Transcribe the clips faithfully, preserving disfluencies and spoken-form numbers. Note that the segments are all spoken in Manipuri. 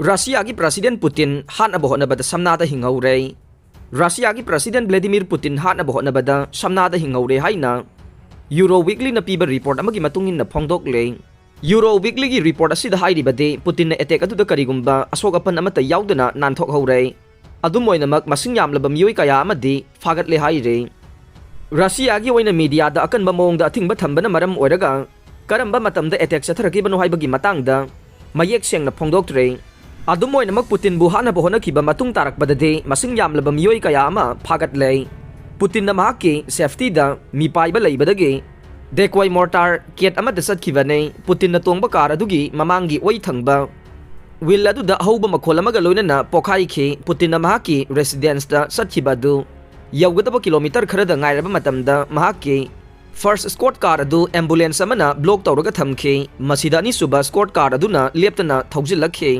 ꯔꯁꯤꯌꯥꯒꯤ ꯄ꯭ꯔꯁꯤꯗꯦꯟ ꯄꯨꯇꯤꯟ ꯍꯥꯠꯅꯕ ꯍꯣꯠꯅꯕꯗ ꯁꯝꯅꯥꯗ ꯍꯤꯡꯍꯧꯔꯦ꯫ ꯔꯁꯤꯌꯥꯒꯤ ꯄ꯭ꯔꯁꯤꯗꯦꯟ ꯚ꯭ꯂꯦꯗꯤꯃꯤꯔ ꯄꯨꯇꯤꯟ ꯍꯥꯠꯅꯕ ꯍꯣꯠꯅꯕꯗ ꯁꯝꯅꯥꯗ ꯍꯤꯡꯍꯧꯔꯦ ꯍꯥꯏꯅ ꯌꯨꯔꯣ ꯋꯤꯛꯂꯤꯅ ꯄꯤꯕ ꯔꯤꯄꯣꯔꯠ ꯑꯃꯒꯤ ꯃꯇꯨꯡ ꯏꯟꯅ ꯐꯣꯡꯗꯣꯛꯂꯦ꯫ ꯌꯨꯔꯣ ꯋꯤꯛꯂꯤꯒꯤ ꯔꯤꯄꯣꯔꯠ ꯑꯁꯤꯗ ꯍꯥꯏꯔꯤꯕꯗꯤ, ꯄꯨꯇꯤꯟꯅ ꯑꯦꯇꯦꯛ ꯑꯗꯨꯗ ꯀꯔꯤꯒꯨꯝꯕ ꯑꯁꯣꯛ ꯑꯄꯟ ꯑꯃꯠꯇ ꯌꯥꯎꯗꯅ ꯅꯥꯟꯊꯣꯛꯍꯧꯔꯦ꯫ ꯑꯗꯨꯝ ꯑꯣꯏꯅꯃꯛ, ꯃꯁꯤꯡ ꯌꯥꯝꯂꯕ ꯃꯤꯑꯣꯏ ꯀꯌꯥ ꯑꯃꯗꯤ ꯐꯥꯒꯠꯂꯦ ꯍꯥꯏꯔꯤ꯫ ꯔꯁꯤꯌꯥꯒꯤ ꯑꯣꯏꯅ ꯃꯤꯗꯤꯌꯥꯗ ꯑꯀꯟꯕ ꯃꯑꯣꯡꯗ ꯑꯊꯤꯡꯕ ꯊꯝꯕꯅ ꯃꯔꯝ ꯑꯣꯏꯔꯒ, ꯀꯔꯝꯕ ꯃꯇꯝꯗ ꯑꯦꯇꯦꯛ ꯆꯠꯊꯔꯛꯈꯤꯕꯅꯣ ꯍꯥꯏꯕꯒꯤ ꯃꯇꯥꯡꯗ ꯃꯌꯦꯛ ꯁꯦꯡꯅ ꯐꯣꯡꯗꯣꯛꯇ꯭ꯔꯦ꯫ ꯑꯗꯨꯝ ꯑꯣꯏꯅꯃꯛ, ꯄꯨꯇꯤꯟꯕꯨ ꯍꯥꯠꯅꯕ ꯍꯣꯠꯅꯈꯤꯕ ꯃꯇꯨꯡ ꯇꯥꯔꯛꯄꯗꯗꯤ ꯃꯁꯤꯡ ꯌꯥꯝꯂꯕ ꯃꯤꯑꯣꯏ ꯀꯌꯥ ꯑꯃ ꯐꯥꯒꯠꯂꯦ꯫ ꯄꯨꯇꯤꯟꯅ ꯃꯍꯥꯛꯀꯤ ꯁꯦꯐꯇꯤꯗ ꯃꯤꯄꯥꯏꯕ ꯂꯩꯕꯗꯒꯤ ꯗꯦꯀꯣꯏ ꯃꯣꯔꯇꯥꯔ ꯀꯦꯠ ꯑꯃꯗ ꯆꯠꯈꯤꯕꯅꯤ꯫ ꯄꯨꯇꯤꯟꯅ ꯇꯣꯡꯕ ꯀꯥꯔ ꯑꯗꯨꯒꯤ ꯃꯃꯥꯡꯒꯤ ꯑꯣꯏ ꯊꯪꯕ ꯋꯤꯜ ꯑꯗꯨꯗ ꯑꯍꯧꯕ ꯃꯈꯣꯜ ꯑꯃꯒ ꯂꯣꯏꯅꯅ ꯄꯣꯈꯥꯏꯈꯤ꯫ ꯄꯨꯇꯤꯟꯅ ꯃꯍꯥꯛꯀꯤ ꯔꯦꯁꯤꯗꯦꯟꯁꯇ ꯆꯠꯈꯤꯕ ꯑꯗꯨ ꯌꯧꯒꯗꯕ ꯀꯤꯂꯣꯃꯤꯇꯔ ꯈꯔꯗ ꯉꯥꯏꯔꯕ ꯃꯇꯝꯗ, ꯃꯍꯥꯛꯀꯤ ꯐꯥꯔꯁ ꯁ꯭ꯀꯣꯠ ꯀꯥꯔ ꯑꯗꯨ ꯑꯦꯝꯕꯨꯂꯦꯟꯁ ꯑꯃꯅ ꯕ꯭ꯂꯣꯛ ꯇꯧꯔꯒ ꯊꯝꯈꯤ꯫ ꯃꯁꯤꯗ ꯑꯅꯤꯁꯨꯕ ꯁ꯭ꯀꯣꯠ ꯀꯥꯔ ꯑꯗꯨꯅ ꯂꯦꯞꯇꯅ ꯊꯧꯖꯤꯜꯂꯛꯈꯤ꯫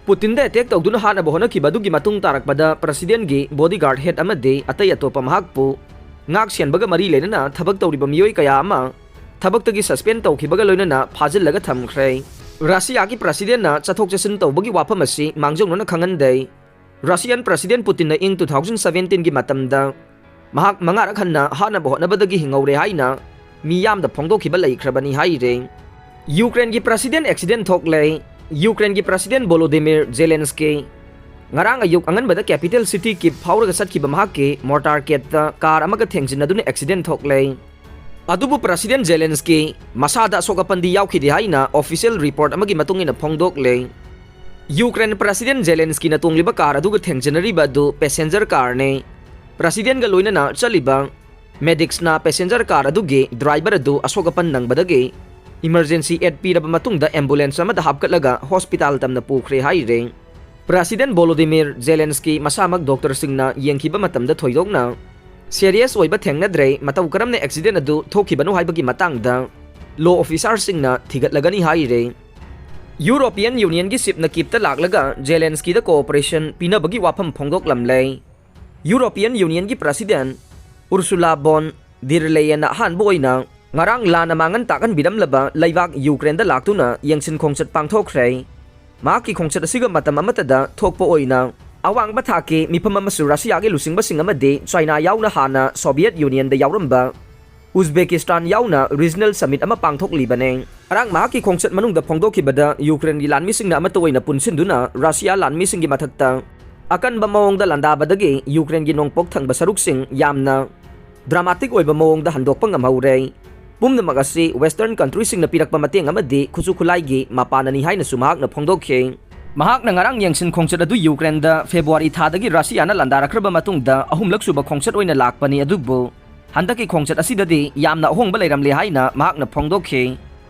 ꯄꯨꯇꯤꯟꯗ ꯑꯦꯇꯦꯛ ꯇꯧꯗꯨꯅ ꯍꯥꯠꯅꯕ ꯍꯣꯠꯅꯈꯤꯕ ꯑꯗꯨꯒꯤ ꯃꯇꯨꯡ ꯇꯥꯔꯛꯄꯗ, ꯄ꯭ꯔꯁꯤꯗꯦꯟꯒꯤ ꯕꯣꯗꯤꯒꯥꯔꯗ ꯍꯦꯠ ꯑꯃꯗꯤ ꯑꯇꯩ ꯑꯇꯣꯞꯄ ꯃꯍꯥꯛꯄꯨ ꯉꯥꯛ ꯁꯦꯟꯕꯒ ꯃꯔꯤ ꯂꯩꯅꯅ ꯊꯕꯛ ꯇꯧꯔꯤꯕ ꯃꯤꯑꯣꯏ ꯀꯌꯥ ꯑꯃ ꯊꯕꯛꯇꯒꯤ ꯁꯁꯄꯦꯟ ꯇꯧꯈꯤꯕꯒ ꯂꯣꯏꯅꯅ ꯐꯥꯖꯤꯜꯂꯒ ꯊꯝꯈ꯭ꯔꯦ꯫ ꯔꯁꯤꯌꯥꯒꯤ ꯄ꯭ꯔꯁꯤꯗꯦꯟꯅ ꯆꯠꯊꯣꯛ ꯆꯠꯁꯤꯟ ꯇꯧꯕꯒꯤ ꯋꯥꯐꯝ ꯑꯁꯤ ꯃꯥꯡꯖꯧꯅꯅ ꯈꯪꯍꯟꯗꯦ꯫ ꯔꯁꯤꯌꯥꯟ ꯄ꯭ꯔꯁꯤꯗꯦꯟ ꯄꯨꯇꯤꯟꯅ ꯏꯪ two thousand seventeen ꯒꯤ ꯃꯇꯝꯗ ꯃꯍꯥꯛ ꯃꯉꯥꯔꯛ ꯍꯟꯅ ꯍꯥꯠꯅꯕ ꯍꯣꯠꯅꯕꯗꯒꯤ ꯍꯤꯡꯍꯧꯔꯦ ꯍꯥꯏꯅ ꯃꯤꯌꯥꯝꯗ ꯐꯣꯡꯗꯣꯛꯈꯤꯕ ꯂꯩꯈ꯭ꯔꯕꯅꯤ ꯍꯥꯏꯔꯦ꯫ ꯌꯨꯀ꯭ꯔꯦꯟꯒꯤ ꯄ꯭ꯔꯁꯤꯗꯦꯟ ꯑꯦꯛꯁꯤꯗꯦꯟ ꯊꯣꯛꯂꯦ꯫ ꯌꯨꯀ꯭ꯔꯦꯟꯒꯤ ꯄ꯭ꯔꯁꯤꯗꯦꯟ ꯚꯣꯂꯣꯗꯤꯃꯤꯔ ꯖꯦꯂꯦꯟꯁꯀꯤ ꯉꯔꯥꯡ ꯑꯌꯨꯛ ꯑꯉꯟꯕꯗ ꯀꯦꯄꯤꯇꯦꯜ ꯁꯤꯇꯤ ꯀꯤꯞ ꯐꯥꯎꯔꯒ ꯆꯠꯈꯤꯕ ꯃꯍꯥꯛꯀꯤ ꯃꯣꯔꯇꯥꯔ ꯀꯦꯠꯇ ꯀꯥꯔ ꯑꯃꯒ ꯊꯦꯡꯖꯤꯟꯅꯗꯨꯅ ꯑꯦꯛꯁꯤꯗꯦꯟ ꯊꯣꯛꯂꯦ꯫ ꯑꯗꯨꯕꯨ ꯄ꯭ꯔꯁꯤꯗꯦꯟ ꯖꯦꯂꯦꯟꯁꯀꯤ ꯃꯁꯥꯗ ꯑꯁꯣꯛ ꯑꯄꯟꯗꯤ ꯌꯥꯎꯈꯤꯗꯦ ꯍꯥꯏꯅ ꯑꯣꯐꯤꯁꯤꯌꯦꯜ ꯔꯤꯄꯣꯔꯠ ꯑꯃꯒꯤ ꯃꯇꯨꯡ ꯏꯟꯅ ꯐꯣꯡꯗꯣꯛꯂꯦ꯫ ꯌꯨꯀ꯭ꯔꯦꯟ ꯄ꯭ꯔꯁꯤꯗꯦꯟ ꯖꯦꯂꯦꯟꯁꯀꯤꯅ ꯇꯣꯡꯂꯤꯕ ꯀꯥꯔ ꯑꯗꯨꯒ ꯊꯦꯡꯖꯤꯟꯅꯔꯤꯕ ꯑꯗꯨ ꯄꯦꯁꯦꯟꯖꯔ ꯀꯥꯔꯅꯤ꯫ ꯄ꯭ꯔꯁꯤꯗꯦꯟꯒ ꯂꯣꯏꯅꯅ ꯆꯠꯂꯤꯕ ꯃꯦꯗꯤꯛꯁꯅ ꯄꯦꯁꯦꯟꯖꯔ ꯀꯥꯔ ꯑꯗꯨꯒꯤ ꯗ꯭ꯔꯥꯏꯚꯔ ꯑꯗꯨ ꯑꯁꯣꯛ ꯑꯄꯟ ꯅꯪꯕꯗꯒꯤ ꯏꯃꯔꯖꯦꯟꯁꯤ ꯑꯦꯗ ꯄꯤꯔꯕ ꯃꯇꯨꯡꯗ ꯑꯦꯝꯕꯨꯂꯦꯟꯁ ꯑꯃꯗ ꯍꯥꯞꯀꯠꯂꯒ ꯍꯣꯁꯄꯤꯇꯥꯜ ꯇꯝꯅ ꯄꯨꯈ꯭ꯔꯦ ꯍꯥꯏꯔꯦ꯫ ꯄ꯭ꯔꯁꯤꯗꯦꯟ ꯚꯣꯂꯣꯗꯤꯃꯤꯔ ꯖꯦꯂꯦꯟꯁꯀꯤ ꯃꯁꯥꯃꯛ ꯗꯣꯛꯇꯔꯁꯤꯡꯅ ꯌꯦꯡꯈꯤꯕ ꯃꯇꯝꯗ ꯊꯣꯏꯗꯣꯛꯅ ꯁꯦꯔꯤꯌꯁ ꯑꯣꯏꯕ ꯊꯦꯡꯅꯗ꯭ꯔꯦ꯫ ꯃꯇꯧ ꯀꯔꯝꯅ ꯑꯦꯛꯁꯤꯗꯦꯟ ꯑꯗꯨ ꯊꯣꯛꯈꯤꯕꯅꯣ ꯍꯥꯏꯕꯒꯤ ꯃꯇꯥꯡꯗ ꯂꯣ ꯑꯣꯐꯤꯁꯥꯔꯁꯤꯡꯅ ꯊꯤꯒꯠꯂꯒꯅꯤ ꯍꯥꯏꯔꯦ꯫ ꯌꯨꯔꯣꯄꯤꯌꯟ ꯌꯨꯅꯤꯌꯟꯒꯤ ꯆꯤꯞꯅ ꯀꯤꯞꯇ ꯂꯥꯛꯂꯒ ꯖꯦꯂꯦꯟꯁꯀꯤꯗ ꯀꯣꯑꯣꯄꯔꯦꯁꯟ ꯄꯤꯅꯕꯒꯤ ꯋꯥꯐꯝ ꯐꯣꯡꯗꯣꯛꯂꯝꯂꯦ꯫ ꯌꯨꯔꯣꯄꯤꯌꯟ ꯌꯨꯅꯤꯌꯟꯒꯤ ꯄ꯭ꯔꯁꯤꯗꯦꯟ ꯎꯔꯁꯨꯂꯥ ꯕꯣꯟ ꯗꯤꯔ ꯂꯦꯌꯦꯟꯅ ꯑꯍꯥꯟꯕ ꯑꯣꯏꯅ ꯉꯔꯥꯡ ꯂꯥꯟꯅ ꯃꯥꯡꯍꯟ ꯇꯥꯛꯍꯟꯕꯤꯔꯝꯂꯕ ꯂꯩꯕꯥꯛ ꯌꯨꯀ꯭ꯔꯦꯟꯗ ꯂꯥꯛꯇꯨꯅ ꯌꯦꯡꯁꯤꯟ ꯈꯣꯡꯆꯠ ꯄꯥꯡꯊꯣꯛꯈ꯭ꯔꯦ꯫ ꯃꯍꯥꯛꯀꯤ ꯈꯣꯡꯆꯠ ꯑꯁꯤꯒ ꯃꯇꯝ ꯑꯃꯠꯇꯗ ꯊꯣꯛꯄ ꯑꯣꯏꯅ ꯑꯋꯥꯡꯕ ꯊꯥꯛꯀꯤ ꯃꯤꯐꯝ ꯑꯃꯁꯨ ꯔꯁꯤꯌꯥꯒꯤ ꯂꯨꯆꯤꯡꯕꯁꯤꯡ ꯑꯃꯗꯤ ꯆꯥꯏꯅꯥ ꯌꯥꯎꯅ ꯍꯥꯟꯅ ꯁꯣꯚꯤꯌꯦꯠ ꯌꯨꯅꯤꯌꯟꯗ ꯌꯥꯎꯔꯝꯕ ꯎꯖꯕꯦꯀꯤꯁꯇꯥꯟ ꯌꯥꯎꯅ ꯔꯤꯖꯅꯦꯜ ꯁꯃꯤꯠ ꯑꯃ ꯄꯥꯡꯊꯣꯛꯂꯤꯕꯅꯤ꯫ ꯉꯔꯥꯡ ꯃꯍꯥꯛꯀꯤ ꯈꯣꯡꯆꯠ ꯃꯅꯨꯡꯗ ꯐꯣꯡꯗꯣꯛꯈꯤꯕꯗ ꯌꯨꯀ꯭ꯔꯦꯟꯒꯤ ꯂꯥꯟꯃꯤꯁꯤꯡꯅ ꯑꯃꯠꯇ ꯑꯣꯏꯅ ꯄꯨꯟꯁꯤꯟꯗꯨꯅ ꯔꯁꯤꯌꯥ ꯂꯥꯟꯃꯤꯁꯤꯡꯒꯤ ꯃꯊꯛꯇ ꯑꯀꯟꯕ ꯃꯑꯣꯡꯗ ꯂꯥꯟꯗꯥꯕꯗꯒꯤ ꯌꯨꯀ꯭ꯔꯦꯟꯒꯤ ꯅꯣꯡꯄꯣꯛ ꯊꯪꯕ ꯁꯔꯨꯛꯁꯤꯡ ꯌꯥꯝꯅ ꯗ꯭ꯔꯥꯃꯥꯇꯤꯛ ꯑꯣꯏꯕ ꯃꯑꯣꯡꯗ ꯍꯟꯗꯣꯛꯄ ꯉꯝꯍꯧꯔꯦ꯫ ꯄꯨꯝꯅꯃꯛ ꯑꯁꯤ ꯋꯦꯁꯇꯔꯟ ꯀꯟꯇ꯭ꯔꯤꯁꯤꯡꯅ ꯄꯤꯔꯛꯄ ꯃꯇꯦꯡ ꯑꯃꯗꯤ ꯈꯨꯠꯁꯨ ꯈꯨꯠꯂꯥꯏꯒꯤ ꯃꯄꯥꯟꯅꯅꯤ ꯍꯥꯏꯅꯁꯨ ꯃꯍꯥꯛꯅ ꯐꯣꯡꯗꯣꯛꯈꯤ꯫ ꯃꯍꯥꯛꯅ ꯉꯔꯥꯡ ꯌꯦꯡꯁꯤꯟ ꯈꯣꯡꯆꯠ ꯑꯗꯨ ꯌꯨꯀ꯭ꯔꯦꯟꯗ ꯐꯦꯕ꯭ꯔꯨꯋꯥꯔꯤ ꯊꯥꯗꯒꯤ ꯔꯁꯤꯌꯥꯅ ꯂꯥꯟꯗꯥꯔꯛꯈ꯭ꯔꯕ ꯃꯇꯨꯡꯗ ꯑꯍꯨꯝꯂꯛ ꯁꯨꯕ ꯈꯣꯡꯆꯠ ꯑꯣꯏꯅ ꯂꯥꯛꯄꯅꯤ, ꯑꯗꯨꯕꯨ ꯍꯟꯗꯛꯀꯤ ꯈꯣꯡꯆꯠ ꯑꯁꯤꯗꯗꯤ ꯌꯥꯝꯅ ꯑꯍꯣꯡꯕ ꯂꯩꯔꯝꯂꯦ ꯍꯥꯏꯅ ꯃꯍꯥꯛꯅ ꯐꯣꯡꯗꯣꯛꯈꯤ꯫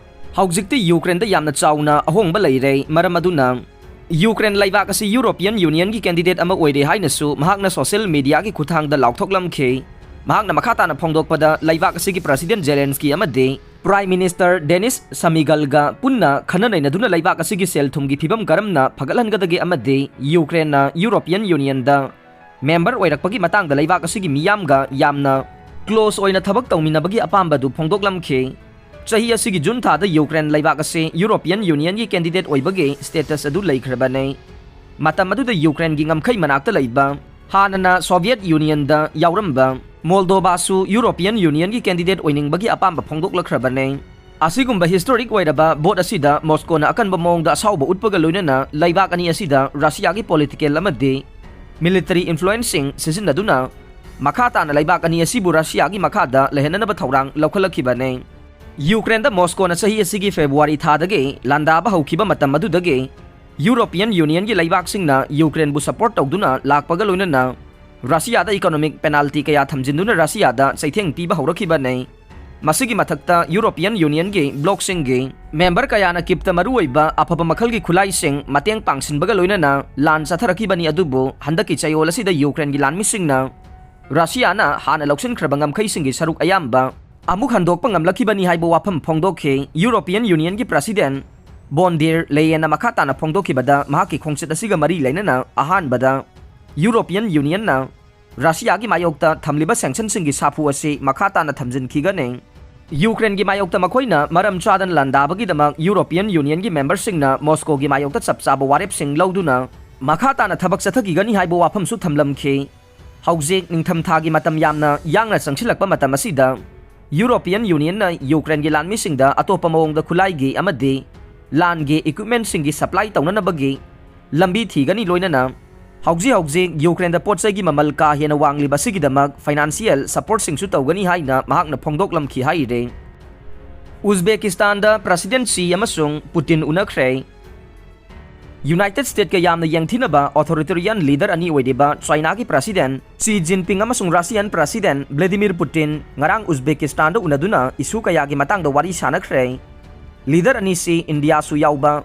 ꯍꯧꯖꯤꯛꯇꯤ ꯌꯨꯀ꯭ꯔꯦꯟꯗ ꯌꯥꯝꯅ ꯆꯥꯎꯅ ꯑꯍꯣꯡꯕ ꯂꯩꯔꯦ, ꯃꯔꯝ ꯑꯗꯨꯅ ꯌꯨꯀ꯭ꯔꯦꯟ ꯂꯩꯕꯥꯛ ꯑꯁꯤ ꯌꯨꯔꯣꯄꯤꯌꯟ ꯌꯨꯅꯤꯌꯟꯒꯤ ꯀꯦꯟꯗꯤꯗꯦꯠ ꯑꯃ ꯑꯣꯏꯔꯦ ꯍꯥꯏꯅꯁꯨ ꯃꯍꯥꯛꯅ ꯁꯣꯁꯤꯌꯦꯜ ꯃꯤꯗꯤꯌꯥꯒꯤ ꯈꯨꯠꯊꯥꯡꯗ ꯂꯥꯎꯊꯣꯛꯂꯝꯈꯤ꯫ ꯃꯍꯥꯛꯅ ꯃꯈꯥ ꯇꯥꯅ ꯐꯣꯡꯗꯣꯛꯄꯗ, ꯂꯩꯕꯥꯛ ꯑꯁꯤꯒꯤ ꯄ꯭ꯔꯁꯤꯗꯦꯟ ꯖꯦꯂꯦꯟꯁꯀꯤ ꯑꯃꯗꯤ ꯄ꯭ꯔꯥꯏꯝ ꯃꯤꯅꯤꯁꯇꯔ ꯗꯦꯅꯤꯁ ꯁꯃꯤꯒꯜꯒ ꯄꯨꯟꯅ ꯈꯟꯅ ꯅꯩꯅꯗꯨꯅ ꯂꯩꯕꯥꯛ ꯑꯁꯤꯒꯤ ꯁꯦꯜ ꯊꯨꯝꯒꯤ ꯐꯤꯕꯝ ꯀꯔꯝꯅ ꯐꯒꯠꯍꯟꯒꯗꯒꯦ ꯑꯃꯗꯤ ꯌꯨꯀ꯭ꯔꯦꯟꯅ ꯌꯨꯔꯣꯄꯤꯌꯟ ꯌꯨꯅꯤꯌꯟꯗ ꯃꯦꯝꯕꯔ ꯑꯣꯏꯔꯛꯄꯒꯤ ꯃꯇꯥꯡꯗ ꯂꯩꯕꯥꯛ ꯑꯁꯤꯒꯤ ꯃꯤꯌꯥꯝꯒ ꯌꯥꯝꯅ ꯀ꯭ꯂꯣꯁ ꯑꯣꯏꯅ ꯊꯕꯛ ꯇꯧꯃꯤꯟꯅꯕꯒꯤ ꯑꯄꯥꯝꯕꯗꯨ ꯐꯣꯡꯗꯣꯛꯂꯝꯈꯤ꯫ ꯆꯍꯤ ꯑꯁꯤꯒꯤ ꯖꯨꯟ ꯊꯥꯗ ꯌꯨꯀ꯭ꯔꯦꯟ ꯂꯩꯕꯥꯛ ꯑꯁꯤ ꯌꯨꯔꯣꯄꯤꯌꯟ ꯌꯨꯅꯤꯌꯟꯒꯤ ꯀꯦꯟꯗꯤꯗꯦꯠ ꯑꯣꯏꯕꯒꯤ ꯁ꯭ꯇꯦꯇꯁ ꯑꯗꯨ ꯂꯩꯈ꯭ꯔꯕꯅꯤ꯫ ꯃꯇꯝ ꯑꯗꯨꯗ ꯌꯨꯀ꯭ꯔꯦꯟꯒꯤ ꯉꯝꯈꯩ ꯃꯅꯥꯛꯇ ꯂꯩꯕ ꯍꯥꯟꯅꯅ ꯁꯣꯚꯤꯌꯦꯠ ꯌꯨꯅꯤꯌꯟꯗ ꯌꯥꯎꯔꯝꯕ ꯃꯣꯜꯗꯣꯕꯥꯁꯨ ꯌꯨꯔꯣꯄꯤꯌꯟ ꯌꯨꯅꯤꯌꯟꯒꯤ ꯀꯦꯟꯗꯤꯗꯦꯠ ꯑꯣꯏꯅꯤꯡꯕꯒꯤ ꯑꯄꯥꯝꯕ ꯐꯣꯡꯗꯣꯛꯂꯛꯈ꯭ꯔꯕꯅꯤ꯫ ꯑꯁꯤꯒꯨꯝꯕ ꯍꯤꯁꯇꯣꯔꯤꯛ ꯑꯣꯏꯔꯕ ꯚꯣꯠ ꯑꯁꯤꯗ ꯃꯣꯁꯀꯣꯅ ꯑꯀꯟꯕ ꯃꯑꯣꯡꯗ ꯑꯁꯥꯎꯕ ꯎꯠꯄꯒ ꯂꯣꯏꯅꯅ ꯂꯩꯕꯥꯛ ꯑꯅꯤ ꯑꯁꯤꯗ ꯔꯁꯤꯌꯥꯒꯤ ꯄꯣꯂꯤꯇꯤꯀꯦꯜ ꯑꯃꯗꯤ ꯃꯤꯂꯤꯇꯔꯤ ꯏꯟꯐ꯭ꯂꯨꯌꯦꯟꯁꯁꯤꯡ ꯁꯤꯖꯤꯟꯅꯗꯨꯅ ꯃꯈꯥ ꯇꯥꯅ ꯂꯩꯕꯥꯛ ꯑꯅꯤ ꯑꯁꯤꯕꯨ ꯔꯁꯤꯌꯥꯒꯤ ꯃꯈꯥꯗ ꯂꯩꯍꯟꯅꯅꯕ ꯊꯧꯔꯥꯡ ꯂꯧꯈꯠꯂꯛꯈꯤꯕꯅꯤ꯫ ꯌꯨꯀ꯭ꯔꯦꯟꯗ ꯃꯣꯁꯀꯣꯅ ꯆꯍꯤ ꯑꯁꯤꯒꯤ ꯐꯦꯕ꯭ꯔꯨꯋꯥꯔꯤ ꯊꯥꯗꯒꯤ ꯂꯥꯟꯗꯥꯕ ꯍꯧꯈꯤꯕ ꯃꯇꯝ ꯑꯗꯨꯗꯒꯤ ꯌꯨꯔꯣꯄꯤꯌꯟ ꯌꯨꯅꯤꯌꯟꯒꯤ ꯂꯩꯕꯥꯛꯁꯤꯡꯅ ꯌꯨꯀ꯭ꯔꯦꯟꯕꯨ ꯁꯄꯣꯔꯠ ꯇꯧꯗꯨꯅ ꯂꯥꯛꯄꯒ ꯂꯣꯏꯅꯅ ꯔꯁꯤꯌꯥꯗ ꯏꯀꯣꯅꯣꯃꯤꯛ ꯄꯦꯅꯥꯜꯇꯤ ꯀꯌꯥ ꯊꯝꯖꯤꯟꯗꯨꯅ ꯔꯁꯤꯌꯥꯗ ꯆꯩꯊꯦꯡ ꯄꯤꯕ ꯍꯧꯔꯛꯈꯤꯕꯅꯤ꯫ ꯃꯁꯤꯒꯤ ꯃꯊꯛꯇ ꯌꯨꯔꯣꯄꯤꯌꯟ ꯌꯨꯅꯤꯌꯟꯒꯤ ꯕ꯭ꯂꯣꯛꯁꯤꯡꯒꯤ ꯃꯦꯝꯕꯔ ꯀꯌꯥꯅ ꯀꯤꯞꯇ ꯃꯔꯨꯑꯣꯏꯕ ꯑꯐꯕ ꯃꯈꯜꯒꯤ ꯈꯨꯠꯂꯥꯏꯁꯤꯡ ꯃꯇꯦꯡ ꯄꯥꯡꯁꯤꯟꯕꯒ ꯂꯣꯏꯅꯅ ꯂꯥꯟ ꯆꯠꯊꯔꯛꯈꯤꯕꯅꯤ, ꯑꯗꯨꯕꯨ ꯍꯟꯗꯛꯀꯤ ꯆꯌꯣꯜ ꯑꯁꯤꯗ ꯌꯨꯀ꯭ꯔꯦꯟꯒꯤ ꯂꯥꯟꯃꯤꯁꯤꯡꯅ ꯔꯁꯤꯌꯥꯅ ꯍꯥꯟꯅ ꯂꯧꯁꯤꯟꯈ꯭ꯔꯕ ꯉꯝꯈꯩꯁꯤꯡꯒꯤ ꯁꯔꯨꯛ ꯑꯌꯥꯝꯕ ꯑꯃꯨꯛ ꯍꯟꯗꯣꯛꯄ ꯉꯝꯂꯛꯈꯤꯕꯅꯤ ꯍꯥꯏꯕ ꯋꯥꯐꯝ ꯐꯣꯡꯗꯣꯛꯈꯤ꯫ ꯌꯨꯔꯣꯄꯤꯌꯟ ꯌꯨꯅꯤꯌꯟꯒꯤ ꯄ꯭ꯔꯁꯤꯗꯦꯟ ꯕꯣꯟꯗꯤꯔ ꯂꯦꯌꯦꯟꯅ ꯃꯈꯥ ꯇꯥꯅ ꯐꯣꯡꯗꯣꯛꯈꯤꯕꯗ, ꯃꯍꯥꯛꯀꯤ ꯈꯣꯡꯆꯠ ꯑꯁꯤꯒ ꯃꯔꯤ ꯂꯩꯅꯅ ꯑꯍꯥꯟꯕꯗ ꯌꯨꯔꯣꯄꯤꯌꯟ ꯌꯨꯅꯤꯌꯟꯅ ꯔꯁꯤꯌꯥꯒꯤ ꯃꯥꯌꯣꯛꯇ ꯊꯝꯂꯤꯕ ꯁꯦꯡꯁꯟꯁꯤꯡꯒꯤ ꯁꯥꯐꯨ ꯑꯁꯤ ꯃꯈꯥ ꯇꯥꯅ ꯊꯝꯖꯤꯟꯈꯤꯒꯅꯤ꯫ ꯌꯨꯀ꯭ꯔꯦꯟꯒꯤ ꯃꯥꯌꯣꯛꯇ ꯃꯈꯣꯏꯅ ꯃꯔꯝ ꯆꯥꯗꯅ ꯂꯥꯟꯗꯥꯕꯒꯤꯗꯃꯛ ꯌꯨꯔꯣꯄꯤꯌꯟ ꯌꯨꯅꯤꯌꯟꯒꯤ ꯃꯦꯝꯕꯔꯁꯤꯡꯅ ꯃꯣꯁꯀꯣꯒꯤ ꯃꯥꯌꯣꯛꯇ ꯆꯞ ꯆꯥꯕ ꯋꯥꯔꯦꯞꯁꯤꯡ ꯂꯧꯗꯨꯅ ꯃꯈꯥ ꯇꯥꯅ ꯊꯕꯛ ꯆꯠꯊꯈꯤꯒꯅꯤ ꯍꯥꯏꯕ ꯋꯥꯐꯝꯁꯨ ꯊꯝꯂꯝꯈꯤ꯫ ꯍꯧꯖꯤꯛ ꯅꯤꯡꯊꯝꯊꯥꯒꯤ ꯃꯇꯝ ꯌꯥꯝꯅ ꯌꯥꯡꯅ ꯆꯪꯁꯤꯜꯂꯛꯄ ꯃꯇꯝ ꯑꯁꯤꯗ ꯌꯨꯔꯣꯄꯤꯌꯟ ꯌꯨꯅꯤꯌꯟꯅ ꯌꯨꯀ꯭ꯔꯦꯟꯒꯤ ꯂꯥꯟꯃꯤꯁꯤꯡꯗ ꯑꯇꯣꯞꯄ ꯃꯑꯣꯡꯗ ꯈꯨꯠꯂꯥꯏꯒꯤ ꯑꯃꯗꯤ ꯂꯥꯟꯒꯤ ꯏꯀ꯭ꯋꯤꯞꯃꯦꯟꯁꯤꯡꯒꯤ ꯁꯄ꯭ꯂꯥꯏ ꯇꯧꯅꯅꯕꯒꯤ ꯂꯝꯕꯤ ꯊꯤꯒꯅꯤ, ꯂꯣꯏꯅꯅ ꯍꯧꯖꯤꯛ ꯍꯧꯖꯤꯛ ꯌꯨꯀ꯭ꯔꯦꯟꯗ ꯄꯣꯠ ꯆꯩꯒꯤ ꯃꯃꯜ ꯀꯥ ꯍꯦꯟꯅ ꯋꯥꯡꯂꯤꯕ ꯑꯁꯤꯒꯤꯗꯃꯛ ꯐꯥꯏꯅꯥꯟꯁꯤꯌꯦꯜ ꯁꯄꯣꯔꯠꯁꯤꯡꯁꯨ ꯇꯧꯒꯅꯤ ꯍꯥꯏꯅ ꯃꯍꯥꯛꯅ ꯐꯣꯡꯗꯣꯛꯂꯝꯈꯤ ꯍꯥꯏꯔꯤ꯫ ꯎꯖꯕꯦꯀꯤꯁꯇꯥꯟꯗ ꯄ꯭ꯔꯁꯤꯗꯦꯟ ꯁꯤ ꯑꯃꯁꯨꯡ ꯄꯨꯇꯤꯟ ꯎꯅꯈ꯭ꯔꯦ꯫ ꯌꯨꯅꯥꯏꯇꯦꯗ ꯁ꯭ꯇꯦꯠꯀ ꯌꯥꯝꯅ ꯌꯦꯡꯊꯤꯅꯕ ꯑꯣꯊꯣꯔꯤꯇꯦꯔꯤꯌꯟ ꯂꯤꯗꯔ ꯑꯅꯤ ꯑꯣꯏꯔꯤꯕ ꯆꯥꯏꯅꯥꯒꯤ ꯄ꯭ꯔꯁꯤꯗꯦꯟ ꯁꯤ ꯖꯤꯟꯄꯤꯡ ꯑꯃꯁꯨꯡ ꯔꯁꯤꯌꯥꯟ ꯄ꯭ꯔꯁꯤꯗꯦꯟ ꯚ꯭ꯂꯦꯗꯤꯃꯤꯔ ꯄꯨꯇꯤꯟ ꯉꯔꯥꯡ ꯎꯖꯕꯦꯀꯤꯁꯇꯥꯟꯗ ꯎꯅꯗꯨꯅ ꯏꯁꯨ ꯀꯌꯥꯒꯤ ꯃꯇꯥꯡꯗ ꯋꯥꯔꯤ ꯁꯥꯅꯈ꯭ꯔꯦ꯫ ꯂꯤꯗꯔ ꯑꯅꯤꯁꯤ ꯏꯟꯗꯤꯌꯥꯁꯨ ꯌꯥꯎꯕ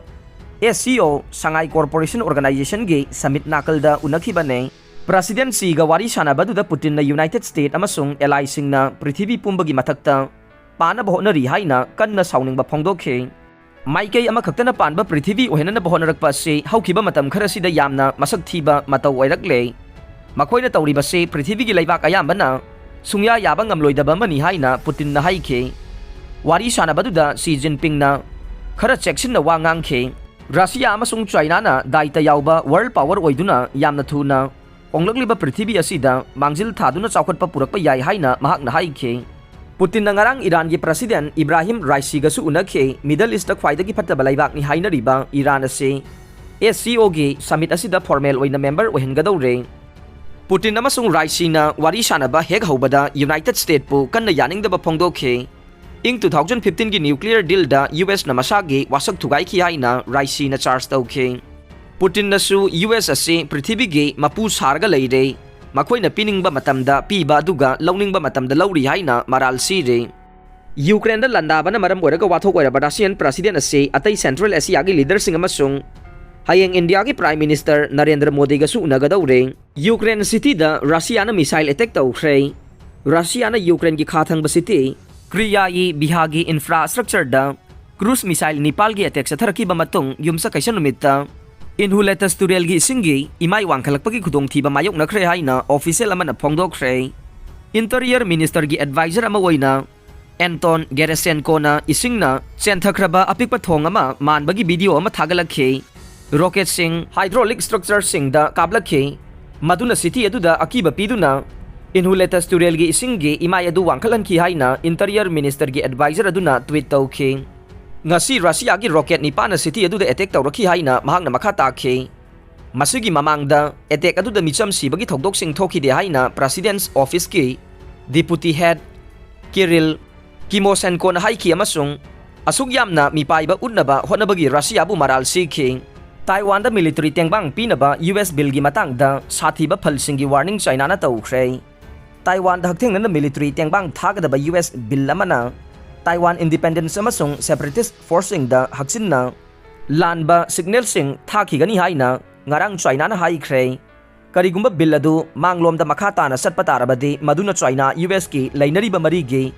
ꯑꯦꯁ ꯁꯤ ꯑꯣ ꯁꯉꯥꯏ ꯀꯣꯔꯄꯣꯔꯦꯁꯟ ꯑꯣꯔꯒꯅꯥꯏꯖꯦꯁꯟꯒꯤ ꯁꯃꯤꯠ ꯅꯥꯀꯜꯗ ꯎꯅꯈꯤꯕꯅꯦ꯫ ꯄ꯭ꯔꯁꯤꯗꯦꯟ ꯁꯤꯒ ꯋꯥꯔꯤ ꯁꯥꯟꯅꯕꯗꯨꯗ ꯄꯨꯇꯤꯟꯅ ꯌꯨꯅꯥꯏꯇꯦꯗ ꯁ꯭ꯇꯦꯠ ꯑꯃꯁꯨꯡ ꯑꯦꯂꯥꯏꯁꯤꯡꯅ ꯄ꯭ꯔꯤꯊꯤꯕꯤ ꯄꯨꯝꯕꯒꯤ ꯃꯊꯛꯇ ꯄꯥꯟꯅꯕ ꯍꯣꯠꯅꯔꯤ ꯍꯥꯏꯅ ꯀꯟꯅ ꯁꯥꯎꯅꯤꯡꯕ ꯐꯣꯡꯗꯣꯛꯈꯤ꯫ ꯃꯥꯏꯀꯩ ꯑꯃꯈꯛꯇꯅ ꯄꯥꯟꯕ ꯄ꯭ꯔꯤꯊꯤꯕꯤ ꯑꯣꯏꯍꯟꯅꯕ ꯍꯣꯠꯅꯔꯛꯄ ꯑꯁꯤ ꯍꯧꯈꯤꯕ ꯃꯇꯝ ꯈꯔꯁꯤꯗ ꯌꯥꯝꯅ ꯃꯁꯛ ꯊꯤꯕ ꯃꯇꯧ ꯑꯣꯏꯔꯛꯂꯦ꯫ ꯃꯈꯣꯏꯅ ꯇꯧꯔꯤꯕꯁꯤ ꯄ꯭ꯔꯤꯊꯤꯕꯤꯒꯤ ꯂꯩꯕꯥꯛ ꯑꯌꯥꯝꯕꯅ ꯁꯨꯡꯌꯥ ꯌꯥꯕ ꯉꯝꯂꯣꯏꯗꯕ ꯑꯃꯅꯤ ꯍꯥꯏꯅ ꯄꯨꯇꯤꯟꯅ ꯍꯥꯏꯈꯤ꯫ ꯋꯥꯔꯤ ꯁꯥꯟꯅꯕꯗꯨꯗ ꯁꯤ ꯖꯤꯟꯄꯤꯡꯅ ꯈꯔ ꯆꯦꯛꯁꯤꯟꯅ ꯋꯥ ꯉꯥꯡꯈꯤ꯫ ꯔꯁꯤꯌꯥ ꯑꯃꯁꯨꯡ ꯆꯥꯏꯅꯥꯅ ꯗꯥꯏꯇ ꯌꯥꯎꯕ ꯋꯥꯔꯜꯗ ꯄꯥꯋꯔ ꯑꯣꯏꯗꯨꯅ ꯌꯥꯝꯅ ꯊꯨꯅ ꯍꯣꯡꯂꯛꯂꯤꯕ ꯄ꯭ꯔꯤꯊꯤꯕꯤ ꯑꯁꯤꯗ ꯃꯥꯡꯖꯤꯜ ꯊꯥꯗꯨꯅ ꯆꯥꯎꯈꯠꯄ ꯄꯨꯔꯛꯄ ꯌꯥꯏ ꯍꯥꯏꯅ ꯃꯍꯥꯛꯅ ꯍꯥꯏꯈꯤ꯫ ꯄꯨꯇꯤꯟꯅ ꯉꯔꯥꯡ ꯏꯔꯥꯟꯒꯤ ꯄ꯭ꯔꯁꯤꯗꯦꯟ ꯏꯕ꯭ꯔꯥꯍꯤꯝ ꯔꯥꯏꯁꯤꯒꯁꯨ ꯎꯅꯈꯤ꯫ ꯃꯤꯗꯜ ꯏꯁꯇ ꯈ꯭ꯋꯥꯏꯗꯒꯤ ꯐꯠꯇꯕ ꯂꯩꯕꯥꯛꯅꯤ ꯍꯥꯏꯅꯔꯤꯕ ꯏꯔꯥꯟ ꯑꯁꯤ ꯑꯦꯁ ꯁꯤ ꯑꯣꯒꯤ ꯁꯃꯤꯠ ꯑꯁꯤꯗ ꯐꯣꯔꯃꯦꯜ ꯑꯣꯏꯅ ꯃꯦꯝꯕꯔ ꯑꯣꯏꯍꯟꯒꯗꯧꯔꯦ꯫ ꯄꯨꯇꯤꯟ ꯑꯃꯁꯨꯡ ꯔꯥꯏꯁꯤꯅ ꯋꯥꯔꯤ ꯁꯥꯟꯅꯕ ꯍꯦꯛ ꯍꯧꯕꯗ ꯌꯨꯅꯥꯏꯇꯦꯗ ꯁ꯭ꯇꯦꯠꯄꯨ ꯀꯟꯅ ꯌꯥꯅꯤꯡꯗꯕ ꯐꯣꯡꯗꯣꯛꯈꯤ꯫ ꯏꯪ ꯇꯨ ꯊꯥꯎꯖꯟ ꯐꯤꯐꯇꯤꯟꯒꯤ ꯅ꯭ꯌꯨꯀ꯭ꯂꯤꯌꯔ ꯗꯤꯜꯗ ꯌꯨ ꯑꯦꯁꯅ ꯃꯁꯥꯒꯤ ꯋꯥꯁꯛ ꯊꯨꯒꯥꯏꯈꯤ ꯍꯥꯏꯅ ꯔꯥꯏꯁꯤꯅ ꯆꯥꯔꯖ ꯇꯧꯈꯤ꯫ ꯄꯨꯇꯤꯟꯅꯁꯨ ꯌꯨ ꯑꯦꯁ ꯑꯁꯤ ꯄ꯭ꯔꯤꯊꯤꯕꯤꯒꯤ ꯃꯄꯨ ꯁꯥꯔꯒ ꯂꯩꯔꯦ, ꯃꯈꯣꯏꯅ ꯄꯤꯅꯤꯡꯕ ꯃꯇꯝꯗ ꯄꯤꯕ ꯑꯗꯨꯒ ꯂꯧꯅꯤꯡꯕ ꯃꯇꯝꯗ ꯂꯧꯔꯤ ꯍꯥꯏꯅ ꯃꯔꯥꯜ ꯁꯤꯔꯦ꯫ ꯌꯨꯀ꯭ꯔꯦꯟꯗ ꯂꯥꯟꯗꯥꯕꯅ ꯃꯔꯝ ꯑꯣꯏꯔꯒ ꯋꯥꯊꯣꯛ ꯑꯣꯏꯔꯕ ꯔꯁꯤꯌꯟ ꯄ꯭ꯔꯁꯤꯗꯦꯟ ꯑꯁꯤ ꯑꯇꯩ ꯁꯦꯟꯇ꯭ꯔꯦꯜ ꯑꯦꯁꯤꯌꯥꯒꯤ ꯂꯤꯗꯔꯁꯤꯡ ꯑꯃꯁꯨꯡ ꯍꯌꯦꯡ ꯏꯟꯗꯤꯌꯥꯒꯤ ꯄ꯭ꯔꯥꯏꯝ ꯃꯤꯅꯤꯁꯇꯔ ꯅꯔꯦꯟꯗ꯭ꯔ ꯃꯣꯗꯤꯒꯁꯨ ꯎꯅꯒꯗꯧꯔꯦ꯫ ꯌꯨꯀ꯭ꯔꯦꯟ ꯁꯤꯇꯤꯗ ꯔꯁꯤꯌꯥꯅ ꯃꯤꯁꯥꯏꯜ ꯑꯦꯇꯦꯛ ꯇꯧꯈ꯭ꯔꯦ꯫ ꯔꯁꯤꯌꯥꯅ ꯌꯨꯀ꯭ꯔꯦꯟꯒꯤ ꯈꯥ ꯊꯪꯕ ꯁꯤꯇꯤ ꯀ꯭ꯔꯤꯌꯥꯌꯤ ꯚꯤꯍꯥꯒꯤ ꯏꯟꯐ꯭ꯔꯥꯁ꯭ꯇ꯭ꯔꯛꯆꯔꯗ ꯀ꯭ꯔꯨꯖ ꯃꯤꯁꯥꯏꯜ ꯅꯤꯄꯥꯜꯒꯤ ꯑꯦꯇꯦꯛ ꯆꯠꯊꯔꯛꯈꯤꯕ ꯃꯇꯨꯡ ꯌꯨꯝꯁꯀꯩꯁ ꯅꯨꯃꯤꯠꯇ ꯏꯟꯍꯨꯂꯦꯇꯁ ꯇꯨꯔꯦꯜꯒꯤ ꯏꯁꯤꯡꯒꯤ ꯏꯃꯥꯏ ꯋꯥꯡꯈꯠꯂꯛꯄꯒꯤ ꯈꯨꯗꯣꯡꯊꯤꯕ ꯃꯥꯌꯣꯛꯅꯈ꯭ꯔꯦ ꯍꯥꯏꯅ ꯑꯣꯐꯤꯁꯤꯌꯦꯜ ꯑꯃꯅ ꯐꯣꯡꯗꯣꯛꯈ꯭ꯔꯦ꯫ ꯏꯟꯇꯔꯤꯌꯔ ꯃꯤꯅꯤꯁꯇꯔꯒꯤ ꯑꯦꯗꯚꯥꯏꯖꯔ ꯑꯃ ꯑꯣꯏꯅ ꯑꯦꯟꯇꯣꯟ ꯒꯦꯔꯦꯁꯦꯟꯀꯣꯅ ꯏꯁꯤꯡꯅ ꯆꯦꯟꯊꯈ꯭ꯔꯕ ꯑꯄꯤꯛꯄ ꯊꯣꯡ ꯑꯃ ꯃꯥꯟꯕꯒꯤ ꯚꯤꯗꯤꯑꯣ ꯑꯃ ꯊꯥꯒꯠꯂꯛꯈꯤ꯫ ꯔꯣꯀꯦꯠꯁꯤꯡ ꯍꯥꯏꯗ꯭ꯔꯣꯂꯤꯛ ꯁ꯭ꯇ꯭ꯔꯛꯆꯔꯁꯤꯡꯗ ꯀꯥꯞꯂꯛꯈꯤ, ꯃꯗꯨꯅ ꯁꯤꯇꯤ ꯑꯗꯨꯗ ꯑꯀꯤꯕ ꯄꯤꯗꯨꯅ ꯏꯟꯍꯨꯂꯦꯇꯁ ꯇꯨꯔꯦꯜꯒꯤ ꯏꯁꯤꯡꯒꯤ ꯏꯃꯥꯏ ꯑꯗꯨ ꯋꯥꯡꯈꯠꯍꯟꯈꯤ ꯍꯥꯏꯅ ꯏꯟꯇꯔꯤꯌꯔ ꯃꯤꯅꯤꯁꯇꯔꯒꯤ ꯑꯦꯗꯚꯥꯏꯖꯔ ꯑꯗꯨꯅ ꯇ꯭ꯋꯤꯠ ꯇꯧꯈꯤ꯫ ꯉꯁꯤ ꯔꯁꯤꯌꯥꯒꯤ ꯔꯣꯀꯦꯠ ꯅꯤꯄꯥꯟꯅ ꯁꯤꯇꯤ ꯑꯗꯨꯗ ꯑꯦꯇꯦꯛ ꯇꯧꯔꯛꯈꯤ ꯍꯥꯏꯅ ꯃꯍꯥꯛꯅ ꯃꯈꯥ ꯇꯥꯈꯤ꯫ ꯃꯁꯤꯒꯤ ꯃꯃꯥꯡꯗ ꯑꯦꯇꯦꯛ ꯑꯗꯨꯗ ꯃꯤꯆꯝ ꯁꯤꯕꯒꯤ ꯊꯧꯗꯣꯛꯁꯤꯡ ꯊꯣꯛꯈꯤꯗꯦ ꯍꯥꯏꯅ ꯄ꯭ꯔꯦꯁꯤꯗꯦꯟꯠꯁ ꯑꯣꯐꯤꯁꯀꯤ ꯗꯤꯄꯨꯇꯤ ꯍꯦꯗ ꯀꯤꯔꯤꯜ ꯀꯤꯃꯣꯁꯦꯟꯀꯣꯅ ꯍꯥꯏꯈꯤ ꯑꯃꯁꯨꯡ ꯑꯁꯨꯛ ꯌꯥꯝꯅ ꯃꯤꯄꯥꯏꯕ ꯎꯠꯅꯕ ꯍꯣꯠꯅꯕꯒꯤ ꯔꯁꯤꯌꯥꯕꯨ ꯃꯔꯥꯜ ꯁꯤꯈꯤ꯫ ꯇꯥꯏꯋꯥꯟꯗ ꯃꯤꯂꯤꯇꯔꯤ ꯇꯦꯡꯕꯥꯡ ꯄꯤꯅꯕ ꯌꯨ ꯑꯦꯁ ꯕꯤꯜꯒꯤ ꯃꯇꯥꯡꯗ ꯁꯥꯊꯤꯕ ꯐꯜꯁꯤꯡꯒꯤ ꯋꯥꯔꯅꯤꯡ ꯆꯥꯏꯅꯥꯅ ꯇꯧꯈ꯭ꯔꯦ꯫ ꯇꯥꯏꯋꯥꯟꯗ ꯍꯛꯊꯦꯡꯅꯅ ꯃꯤꯂꯤꯇꯔꯤ ꯇꯦꯡꯕꯥꯡ ꯊꯥꯒꯗꯕ ꯌꯨ ꯑꯦꯁ ꯕꯤꯜ ꯑꯃꯅ ꯇꯥꯏꯋꯥꯟ ꯏꯟꯗꯤꯄꯦꯟꯗꯦꯟꯁ ꯑꯃꯁꯨꯡ ꯁꯦꯄꯔꯦꯇꯤꯁ ꯐꯣꯔꯁꯁꯤꯡꯗ ꯍꯛꯆꯤꯟꯅ ꯂꯥꯟꯕ ꯁꯤꯒꯅꯦꯜꯁꯤꯡ ꯊꯥꯈꯤꯒꯅꯤ ꯍꯥꯏꯅ ꯉꯔꯥꯡ ꯆꯥꯏꯅꯥꯅ ꯍꯥꯏꯈ꯭ꯔꯦ꯫ ꯀꯔꯤꯒꯨꯝꯕ ꯕꯤꯜ ꯑꯗꯨ ꯃꯥꯡꯂꯣꯝꯗ ꯃꯈꯥ ꯇꯥꯅ ꯆꯠꯄ ꯇꯥꯔꯕꯗꯤ, ꯃꯗꯨꯅ ꯆꯥꯏꯅꯥ ꯌꯨ ꯑꯦꯁꯀꯤ ꯂꯩꯅꯔꯤꯕ ꯃꯔꯤꯒꯤ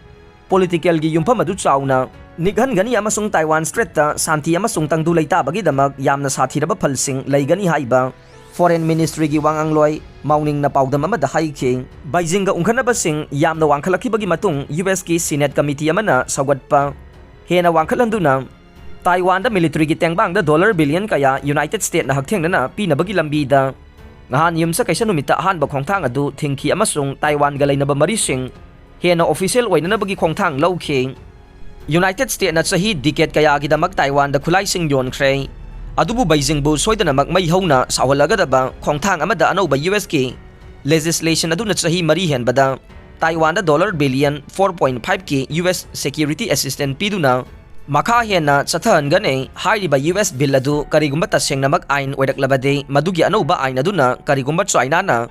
ꯄꯣꯂꯤꯇꯤꯀꯦꯜꯒꯤ ꯌꯨꯝꯐꯝ ꯑꯗꯨ ꯆꯥꯎꯅ ꯅꯤꯛꯍꯟꯒꯅꯤ ꯑꯃꯁꯨꯡ ꯇꯥꯏꯋꯥꯟ ꯁ꯭ꯇ꯭ꯔꯦꯠꯇ ꯁꯥꯟꯇꯤ ꯑꯃꯁꯨꯡ ꯇꯪꯗꯨ ꯂꯩꯇꯥꯕꯒꯤꯗꯃꯛ ꯌꯥꯝꯅ ꯁꯥꯊꯤꯔꯕ ꯐꯜꯁꯤꯡ ꯂꯩꯒꯅꯤ ꯍꯥꯏꯕ ꯐꯣꯔꯦꯟ ꯃꯤꯅꯤꯁꯇ꯭ꯔꯤꯒꯤ ꯋꯥꯉꯥꯡꯂꯣꯏ ꯃꯥꯎꯅꯤꯡꯅ ꯄꯥꯎꯗꯝ ꯑꯃꯗ ꯍꯥꯏꯈꯤ꯫ ꯕꯩꯖꯤꯡꯒ ꯎꯪꯈꯠꯅꯕꯁꯤꯡ ꯌꯥꯝꯅ ꯋꯥꯡꯈꯠꯂꯛꯈꯤꯕꯒꯤ ꯃꯇꯨꯡ, ꯌꯨ ꯑꯦꯁꯀꯤ ꯁꯤꯅꯦꯠ ꯀꯃꯤꯇꯤ ꯑꯃꯅ ꯁꯧꯒꯠꯄ ꯍꯦꯟꯅ ꯋꯥꯡꯈꯠꯍꯟꯗꯨꯅ ꯇꯥꯏꯋꯥꯟꯗ ꯃꯤꯂꯤꯇꯔꯤꯒꯤ ꯇꯦꯡꯕꯥꯡꯗ ꯗꯣꯂꯔ ꯕꯤꯂꯤꯌꯟ ꯀꯌꯥ ꯌꯨꯅꯥꯏꯇꯦꯗ ꯁ꯭ꯇꯦꯠꯅ ꯍꯛꯊꯦꯡꯅꯅ ꯄꯤꯅꯕꯒꯤ ꯂꯝꯕꯤꯗ ꯅꯍꯥꯟ ꯌꯨꯝꯁꯀꯩꯁ ꯅꯨꯃꯤꯠꯇ ꯑꯍꯥꯟꯕ ꯈꯣꯡꯊꯥꯡ ꯑꯗꯨ ꯊꯤꯡꯈꯤ ꯑꯃꯁꯨꯡ ꯇꯥꯏꯋꯥꯟꯒ ꯂꯩꯅꯕ ꯃꯔꯤꯁꯤꯡ ꯍꯦꯟꯅ ꯑꯣꯐꯤꯁꯤꯌꯦꯜ ꯑꯣꯏꯅꯅꯕꯒꯤ ꯈꯣꯡꯊꯥꯡ ꯂꯧꯈꯤ꯫ ꯌꯨꯅꯥꯏꯇꯦꯗ ꯁ꯭ꯇꯦꯠꯅ ꯆꯍꯤ ꯗꯤꯀꯦꯗ ꯀꯌꯥꯒꯤꯗꯃꯛ ꯇꯥꯏꯋꯥꯟꯗ ꯈꯨꯠꯂꯥꯏꯁꯤꯡ ꯌꯣꯟꯈ꯭ꯔꯦ, ꯑꯗꯨꯕꯨ ꯕꯩꯖꯤꯡꯕꯨ ꯁꯣꯏꯗꯅꯃꯛ ꯃꯩ ꯍꯧꯅ ꯁꯥꯎꯍꯜꯂꯒꯗꯕ ꯈꯣꯡꯊꯥꯡ ꯑꯃꯗ ꯑꯅꯧꯕ ꯌꯨ ꯑꯦꯁꯀꯤ ꯂꯦꯖꯤꯁꯂꯦꯁꯟ ꯑꯗꯨꯅ ꯆꯍꯤ ꯃꯔꯤ ꯍꯦꯟꯕꯗ ꯇꯥꯏꯋꯥꯟꯗ ꯗꯣꯂꯔ ꯕꯤꯂꯤꯌꯟ ꯐꯣꯔ ꯄꯣꯏꯟꯠ ꯐꯥꯏꯚꯀꯤ ꯌꯨ ꯑꯦꯁ ꯁꯦꯀ꯭ꯌꯨꯔꯤꯇꯤ ꯑꯦꯁꯤꯁꯇꯦꯟꯁ ꯄꯤꯗꯨꯅ ꯃꯈꯥ ꯍꯦꯟꯅ ꯆꯠꯊꯍꯟꯒꯅꯤ꯫ ꯍꯥꯏꯔꯤꯕ ꯌꯨ ꯑꯦꯁ ꯕꯤꯜ ꯑꯗꯨ ꯀꯔꯤꯒꯨꯝꯕ ꯇꯁꯦꯡꯅꯃꯛ ꯑꯥꯏꯟ ꯑꯣꯏꯔꯛꯂꯕꯗꯤ, ꯃꯗꯨꯒꯤ ꯑꯅꯧꯕ ꯑꯥꯏꯟ ꯑꯗꯨꯅ ꯀꯔꯤꯒꯨꯝꯕ ꯆꯥꯏꯅꯥꯅ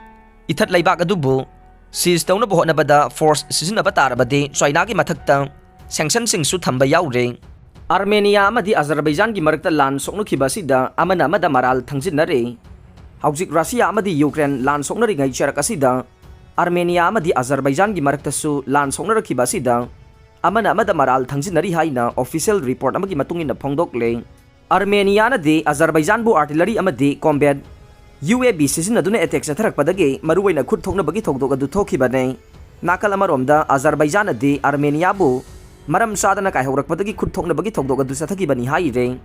ꯏꯊꯠ ꯂꯩꯕꯥꯛ ꯑꯗꯨꯕꯨ ꯁꯤꯖ ꯇꯧꯅꯕ ꯍꯣꯠꯅꯕꯗ ꯐꯣꯔꯁ ꯁꯤꯖꯤꯟꯅꯕ ꯇꯥꯔꯕꯗꯤ, ꯆꯥꯏꯅꯥꯒꯤ ꯃꯊꯛꯇ ꯁꯦꯡꯁꯟꯁꯤꯡꯁꯨ ꯊꯝꯕ ꯌꯥꯎꯔꯦ꯫ ꯑꯥꯔꯃꯦꯅꯤꯌꯥ ꯑꯃꯗꯤ ꯑꯖꯔꯕꯩꯖꯥꯟꯒꯤ ꯃꯔꯛꯇ ꯂꯥꯟ ꯁꯣꯛꯅꯈꯤꯕ ꯑꯁꯤꯗ ꯑꯃꯅ ꯑꯃꯗ ꯃꯔꯥꯜ ꯊꯪꯖꯤꯟꯅꯔꯦ꯫ ꯍꯧꯖꯤꯛ ꯔꯁꯤꯌꯥ ꯑꯃꯗꯤ ꯌꯨꯀ꯭ꯔꯦꯟ ꯂꯥꯟ ꯁꯣꯛꯅꯔꯤꯉꯩ ꯆꯔꯛ ꯑꯁꯤꯗ ꯑꯥꯔꯃꯦꯅꯤꯌꯥ ꯑꯃꯗꯤ ꯑꯖꯔꯕꯩꯖꯥꯟꯒꯤ ꯃꯔꯛꯇꯁꯨ ꯂꯥꯟ ꯁꯣꯛꯅꯔꯛꯈꯤꯕ ꯑꯁꯤꯗ ꯑꯃꯅ ꯑꯃꯗ ꯃꯔꯥꯜ ꯊꯪꯖꯤꯟꯅꯔꯤ ꯍꯥꯏꯅ ꯑꯣꯐꯤꯁꯤꯌꯦꯜ ꯔꯤꯄꯣꯔꯠ ꯑꯃꯒꯤ ꯃꯇꯨꯡ ꯏꯟꯅ ꯐꯣꯡꯗꯣꯛꯂꯦ꯫ ꯑꯥꯔꯃꯦꯅꯤꯌꯥꯅꯗꯤ ꯑꯖꯔꯕꯩꯖꯥꯟꯕꯨ ꯑꯥꯔꯇꯤꯂꯔꯤ ꯑꯃꯗꯤ ꯀꯣꯝꯕꯦꯠ ꯌꯨ ꯑꯦ ꯚꯤ ꯁꯤꯖꯤꯟꯅꯗꯨꯅ ꯑꯦꯇꯦꯛ ꯆꯠꯊꯔꯛꯄꯗꯒꯤ ꯃꯔꯨꯑꯣꯏꯅ ꯈꯨꯠ ꯊꯣꯛꯅꯕꯒꯤ ꯊꯧꯗꯣꯛ ꯑꯗꯨ ꯊꯣꯛꯈꯤꯕꯅꯤ꯫ ꯅꯥꯀꯜ ꯑꯃꯔꯣꯝꯗ ꯑꯖꯔꯕꯩꯖꯥꯟꯅꯗꯤ ꯑꯥꯔꯃꯦꯅꯤꯌꯥꯕꯨ ꯃꯔꯝ ꯆꯥꯗꯅ ꯀꯥꯏꯍꯧꯔꯛꯄꯗꯒꯤ ꯈꯨꯠ ꯊꯣꯛꯅꯕꯒꯤ ꯊꯧꯗꯣꯛ ꯑꯗꯨ ꯆꯠꯊꯈꯤꯕꯅꯤ ꯍꯥꯏꯔꯦ꯫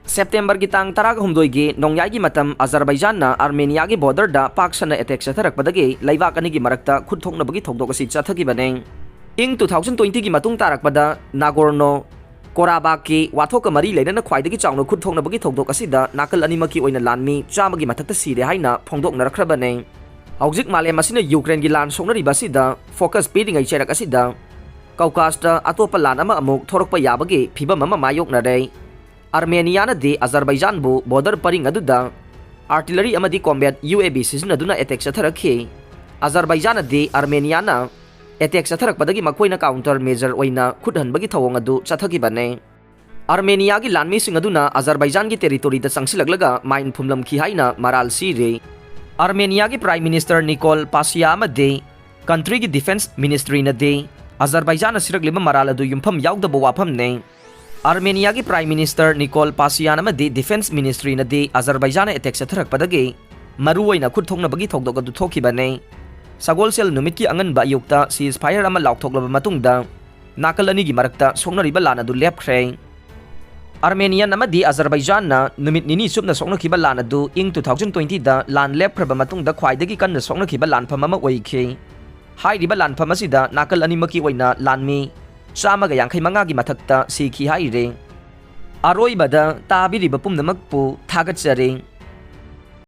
ꯁꯦꯞꯇꯦꯝꯕꯔꯒꯤ ꯇꯥꯡ ꯇꯔꯥꯒ ꯍꯨꯝꯗꯣꯏꯒꯤ ꯅꯣꯡꯌꯥꯏꯒꯤ ꯃꯇꯝ ꯑꯖꯔꯕꯩꯖꯥꯟꯅ ꯑꯥꯔꯃꯦꯅꯤꯌꯥꯒꯤ ꯕꯣꯔꯗꯔꯗ ꯄꯥꯛ ꯁꯟꯅ ꯑꯦꯇꯦꯛ ꯆꯠꯊꯔꯛꯄꯗꯒꯤ ꯂꯩꯕꯥꯛ ꯑꯅꯤꯒꯤ ꯃꯔꯛꯇ ꯈꯨꯠ ꯊꯣꯛꯅꯕꯒꯤ ꯊꯧꯗꯣꯛ ꯑꯁꯤ ꯆꯠꯊꯈꯤꯕꯅꯤ꯫ ꯏꯪ ꯇꯨ ꯊꯥꯎꯖꯟ ꯇ꯭ꯋꯦꯟꯇꯤꯒꯤ ꯃꯇꯨꯡ ꯇꯥꯔꯛꯄꯗ ꯅꯥꯒꯣꯔꯅꯣ ꯀꯣꯔꯥꯕꯥꯛꯀꯤ ꯋꯥꯊꯣꯛꯀ ꯃꯔꯤ ꯂꯩꯅꯅ ꯈ꯭ꯋꯥꯏꯗꯒꯤ ꯆꯥꯎꯅ ꯈꯨꯠ ꯊꯣꯛꯅꯕꯒꯤ ꯊꯧꯗꯣꯛ ꯑꯁꯤꯗ ꯅꯥꯀꯜ ꯑꯅꯤꯃꯛꯀꯤ ꯑꯣꯏꯅ ꯂꯥꯟꯃꯤ ꯆꯥꯝꯃꯒꯤ ꯃꯊꯛꯇ ꯁꯤꯔꯦ ꯍꯥꯏꯅ ꯐꯣꯡꯗꯣꯛꯅꯔꯛꯈ꯭ꯔꯕꯅꯤ꯫ ꯍꯧꯖꯤꯛ ꯃꯥꯂꯦꯝ ꯑꯁꯤꯅ ꯌꯨꯀ꯭ꯔꯦꯟꯒꯤ ꯂꯥꯟ ꯁꯣꯛꯅꯔꯤꯕ ꯑꯁꯤꯗ ꯐꯣꯀꯁ ꯄꯤꯔꯤꯉꯩ ꯆꯩꯔꯛ ꯑꯁꯤꯗ ꯀꯧꯀꯥꯁꯇ ꯑꯇꯣꯞꯄ ꯂꯥꯟ ꯑꯃ ꯑꯃꯨꯛ ꯊꯣꯔꯛꯄ ꯌꯥꯕꯒꯤ ꯐꯤꯕꯝ ꯑꯃ ꯃꯥꯌꯣꯛꯅꯔꯦ꯫ ꯑꯥꯔꯃꯦꯅꯤꯌꯥꯅꯗꯤ ꯑꯖꯔꯕꯩꯖꯥꯟꯕꯨ ꯕꯣꯔꯗꯔ ꯄꯔꯤꯡ ꯑꯗꯨꯗ ꯑꯥꯔꯇꯤꯂꯔꯤ ꯑꯃꯗꯤ ꯀꯣꯝꯕꯦꯠ ꯌꯨ ꯑꯦ ꯚꯤ ꯁꯤꯖꯤꯟꯅꯗꯨꯅ ꯑꯦꯇꯦꯛ ꯆꯠꯊꯔꯛꯈꯤ꯫ ꯑꯖꯔꯕꯩꯖꯥꯟꯅꯗꯤ ꯑꯥꯔꯃꯦꯅꯤꯌꯥꯅ ꯑꯦꯇꯦꯛ ꯆꯠꯊꯔꯛꯄꯗꯒꯤ ꯃꯈꯣꯏꯅ ꯀꯥꯎꯟꯇꯔ ꯃꯦꯖꯔ ꯑꯣꯏꯅ ꯈꯨꯠ ꯍꯟꯕꯒꯤ ꯊꯧꯑꯣꯡ ꯑꯗꯨ ꯆꯠꯊꯈꯤꯕꯅꯤ꯫ ꯑꯥꯔꯃꯦꯅꯤꯌꯥꯒꯤ ꯂꯥꯟꯃꯤꯁꯤꯡ ꯑꯗꯨꯅ ꯑꯖꯔꯕꯩꯖꯥꯟꯒꯤ ꯇꯦꯔꯤꯇꯣꯔꯤꯗ ꯆꯪꯁꯤꯜꯂꯛꯂꯒ ꯃꯥꯏꯟ ꯐꯨꯝꯂꯝꯈꯤ ꯍꯥꯏꯅ ꯃꯔꯥꯜ ꯁꯤꯔꯤ꯫ ꯑꯥꯔꯃꯦꯅꯤꯌꯥꯒꯤ ꯄ꯭ꯔꯥꯏꯝ ꯃꯤꯅꯤꯁꯇꯔ ꯅꯤꯀꯣꯜ ꯄꯥꯁꯤꯌꯥ ꯑꯃꯗꯤ ꯀꯟꯇ꯭ꯔꯤꯒꯤ ꯗꯤꯐꯦꯟꯁ ꯃꯤꯅꯤꯁꯇ꯭ꯔꯤꯅꯗꯤ ꯑꯖꯔꯕꯩꯖꯥꯟꯅ ꯁꯤꯔꯛꯂꯤꯕ ꯃꯔꯥꯜ ꯑꯗꯨ ꯌꯨꯝꯐꯝ ꯌꯥꯎꯗꯕ ꯋꯥꯐꯝꯅꯤ꯫ ꯑꯥꯔꯃꯦꯅꯤꯌꯥꯒꯤ ꯄ꯭ꯔꯥꯏꯝ ꯃꯤꯅꯤꯁꯇꯔ ꯅꯤꯀꯣꯜ ꯄꯥꯁꯤꯌꯥꯟ ꯑꯃꯗꯤ ꯗꯤꯐꯦꯟꯁ ꯃꯤꯅꯤꯁꯇ꯭ꯔꯤꯅꯗꯤ ꯑꯖꯔꯕꯩꯖꯥꯟꯅ ꯑꯦꯇꯦꯛ ꯆꯠꯊꯔꯛꯄꯗꯒꯤ ꯃꯔꯨꯑꯣꯏꯅ ꯈꯨꯠ ꯊꯣꯛꯅꯕꯒꯤ ꯊꯧꯗꯣꯛ ꯑꯗꯨ ꯊꯣꯛꯈꯤꯕꯅꯤ꯫ ꯁꯒꯣꯜꯁꯦꯜ ꯅꯨꯃꯤꯠꯀꯤ ꯑꯉꯟꯕ ꯑꯌꯨꯛꯇ ꯁꯤꯖ ꯐꯥꯌꯔ ꯑꯃ ꯂꯥꯎꯊꯣꯛꯂꯕ ꯃꯇꯨꯡꯗ ꯅꯥꯀꯜ ꯑꯅꯤꯒꯤ ꯃꯔꯛꯇ ꯁꯣꯛꯅꯔꯤꯕ ꯂꯥꯟ ꯑꯗꯨ ꯂꯦꯞꯈ꯭ꯔꯦ꯫ ꯑꯥꯔꯃꯦꯅꯤꯌꯥꯟ ꯑꯃꯗꯤ ꯑꯖꯔꯕꯩꯖꯥꯟꯅ ꯅꯨꯃꯤꯠ ꯅꯤꯅꯤ ꯆꯨꯞꯅ ꯁꯣꯛꯅꯈꯤꯕ ꯂꯥꯟ ꯑꯗꯨ ꯏꯪ ꯇꯨ ꯊꯥꯎꯖꯟ ꯇ꯭ꯋꯦꯟꯇꯤꯗ ꯂꯥꯟ ꯂꯦꯞꯈ꯭ꯔꯕ ꯃꯇꯨꯡꯗ ꯈ꯭ꯋꯥꯏꯗꯒꯤ ꯀꯟꯅ ꯁꯣꯛꯅꯈꯤꯕ ꯂꯥꯟꯐꯝ ꯑꯃ ꯑꯣꯏꯈꯤ꯫ ꯍꯥꯏꯔꯤꯕ ꯂꯥꯟꯐꯝ ꯑꯁꯤꯗ ꯅꯥꯀꯜ ꯑꯅꯤꯃꯛꯀꯤ ꯑꯣꯏꯅ ꯂꯥꯟꯃꯤ ꯆꯥꯝꯃꯒ ꯌꯥꯡꯈꯩ ꯃꯉꯥꯒꯤ ꯃꯊꯛꯇ ꯁꯤꯈꯤ ꯍꯥꯏꯔꯤ꯫ ꯑꯔꯣꯏꯕꯗ ꯇꯥꯕꯤꯔꯤꯕ ꯄꯨꯝꯅꯃꯛꯄꯨ ꯊꯥꯒꯠꯆꯔꯤ꯫